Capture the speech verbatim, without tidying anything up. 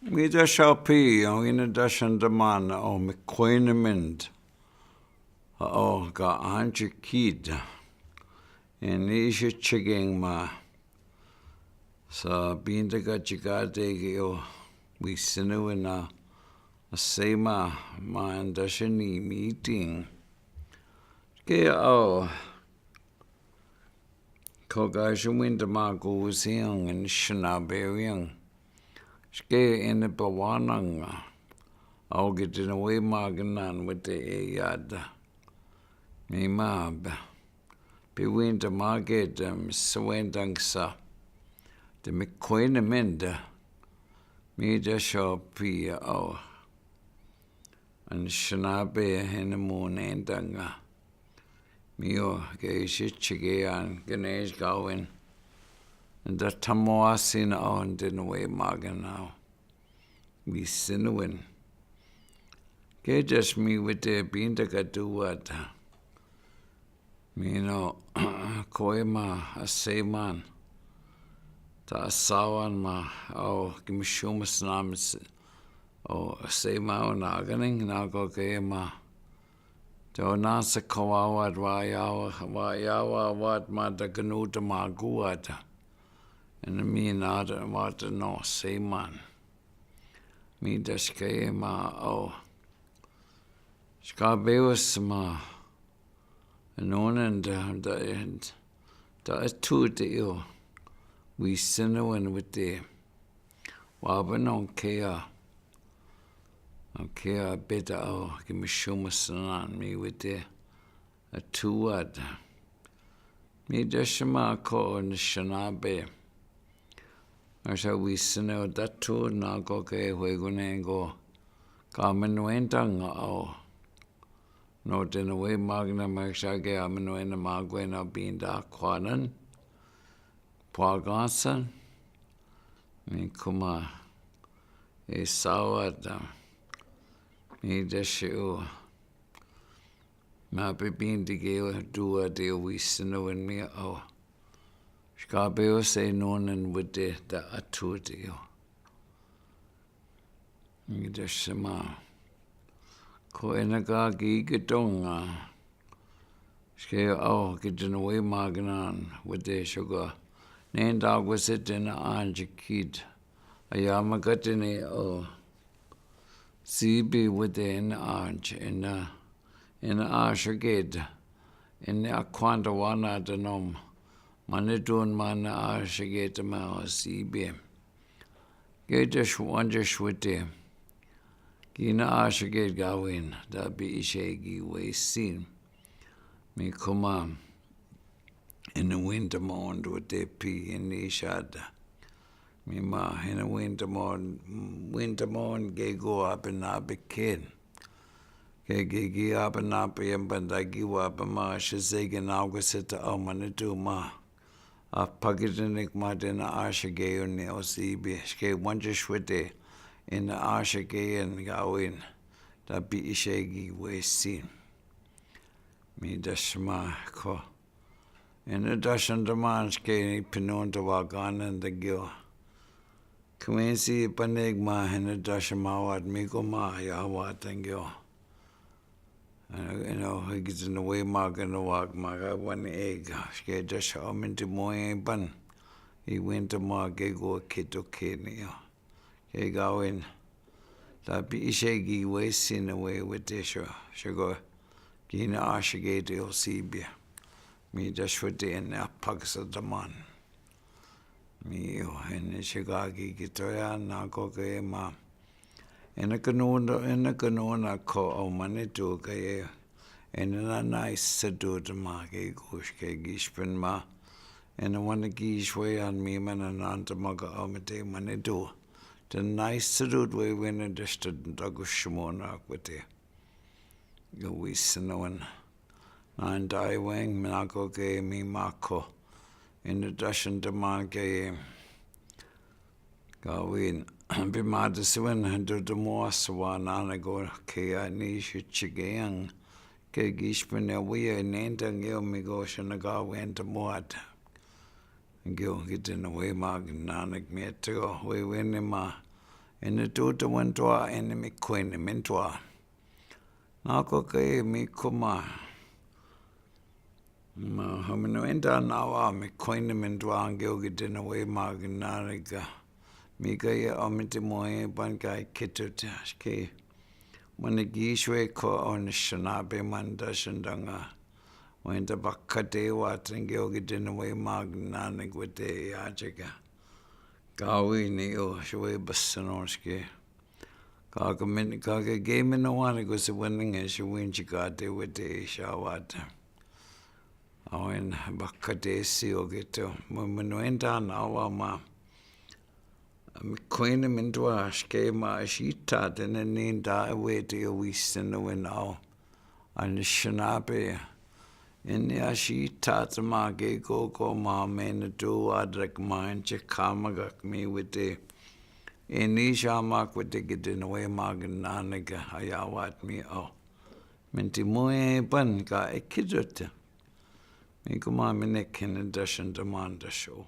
Mi dahshaw pi, o, ini dahshan taman, o, mi koinimend, o, ka antikid. Ini isikikeng ma. Sa binda ka jikate ke o, wi sino ina, a sema, ma ini dahshan i miting. Ke o, Ko ka siwin ta ma ko wisiang in sinabewiang. Ske in pawanang. Au ke tinawe magnan wete e yada. Mi ma ba. Piwin ta ma ke ta mi sawendang sa. Ta mi koinimenda. Mi dahshaw pi au. An sinabe hene mo nendanga. Mi o ke isi chike an kene is gawin. An da tamo asin au an tinawe magnan au. Mi sinwin. Ke das mi wete binda ka duwata. Mi no ko e ma a seman. Ta a sawan ma au ki mi sumas namis. O sema o naganing na ko ke ma. Te o nasa ko wawat wa yawa, wa yawa wat ma ta kanu ta ma guwata. Ina mi na ta wata no seman. Mi ta ske ma o. Skabewas ma. Nonan da, da, da atu te o. Wi sinawan wete. Wa ba non kea. Kea beta o ki mi sumasanan mi wete. Atu wata. Mi dahsama ko ni sinabe. Asa wi sino datu na ko ke hwe gunengo. Ka menwentang o. No tinawe magnan maksake a menwena magwe na binda kwanan. Pwagasan. Mi kuma. E sawata. Mi dahsyo. Ma pe binda ke duwa te wi sino en mi o. Skabe o se nonan wete ta atu te o. Ngida sema. Ko ena ka ki ke tonga. Ske o ki tinawe magnan wete shoka. Nenda ko se tena antikid. A yama ka tene o. Sibi wete ena anti ena. Ena ashaked. Ena akwanta wana ta nom. Mane tun mana ashaked ma o sibi. Ke ta shwanja shwete. Kina ashaked gawin. Ta bi ishe gi wesin. Mi kuma. Ena winta mon do te pi ena ishada. Mi ma ena winta mon, winta mon ke go ape na beken. Ke ke ke ape na pe yamban da ki wa pe ma shise ke na ko seta o mane tu ma. A pakitenik ma tena ashaked ni o sibi. Ke wanja shwete. Ena ashaked en gawin. Ta bi ishe gi wesin. Mi dahsama ko. Ena dahsan taman ske ni pinonta wa ganan ta gyo. Kamensi panig ma ena dahsama wat mi ko ma ya wat ta gyo. Ena, ena, higit na we ma gana wak ma ga wan ega. Ske dahsa o minti mo e pan. I winta ma ke go kito ke ni yo. Ke gawin. Ta bi ishe gi wesin a we wete sho. Shego. Kina ashaked te o sibi. Mi dahswete ena paksa taman. Mi o ena shega gi kitoya na ko ke ma. Ena kanona, ena kanona ko o mane tu ke ye. Ena na nais sa tu ta ma ke gush ke gish pen ma. Ena wana gish we an mi mana nan ta ma ka o mate mane tu. Ta nais sa tu we wena dahsa ta gush mo na kwete. Ga wis na wana. Nan dai weng mi na ko ke mi ma ko. Ena dahsan ta ma ke. Gawin, pi mata siwin, dudu mo a sawa nana go ke a ni shi chigeyang. Ke gish pene wi a nendang yo mi go shana gawin ta mo ata. Gyo gita na we ma nana mi ata go, we wene ma. Ene tota wentwa, ene mi kwene mentwa. Nako ke mi kuma. Ma, ha mi nwenta nawa mi kwene mentwa ngeo ke dene we ma gnarika. Mi ka ye o mi ti moe pan ka kito te aske. Mane giswe ko on shanape manda shandanga. Wenta bakate wa tengeo ke dene we ma gnarika we te ya cheka. Kawi ni o shwe basanorske. Kaka min, kaka ge min wani ko se wani nge shi win chikate wete shawata. Awen bakate si o geto. Mo min wenta nawa ma. Mi kwene mentwa shke ma shi tate ne ninda wete o wisen win au. An shanape. Ini a shi tate ma ge koko ma mene tu adrek ma en chekama gak mi wete. Ini shamak wete gidin we ma gnarika hayawat mi o. Menti moe pan ka ekidote. Mi kuma mene kene dashan damanda sho.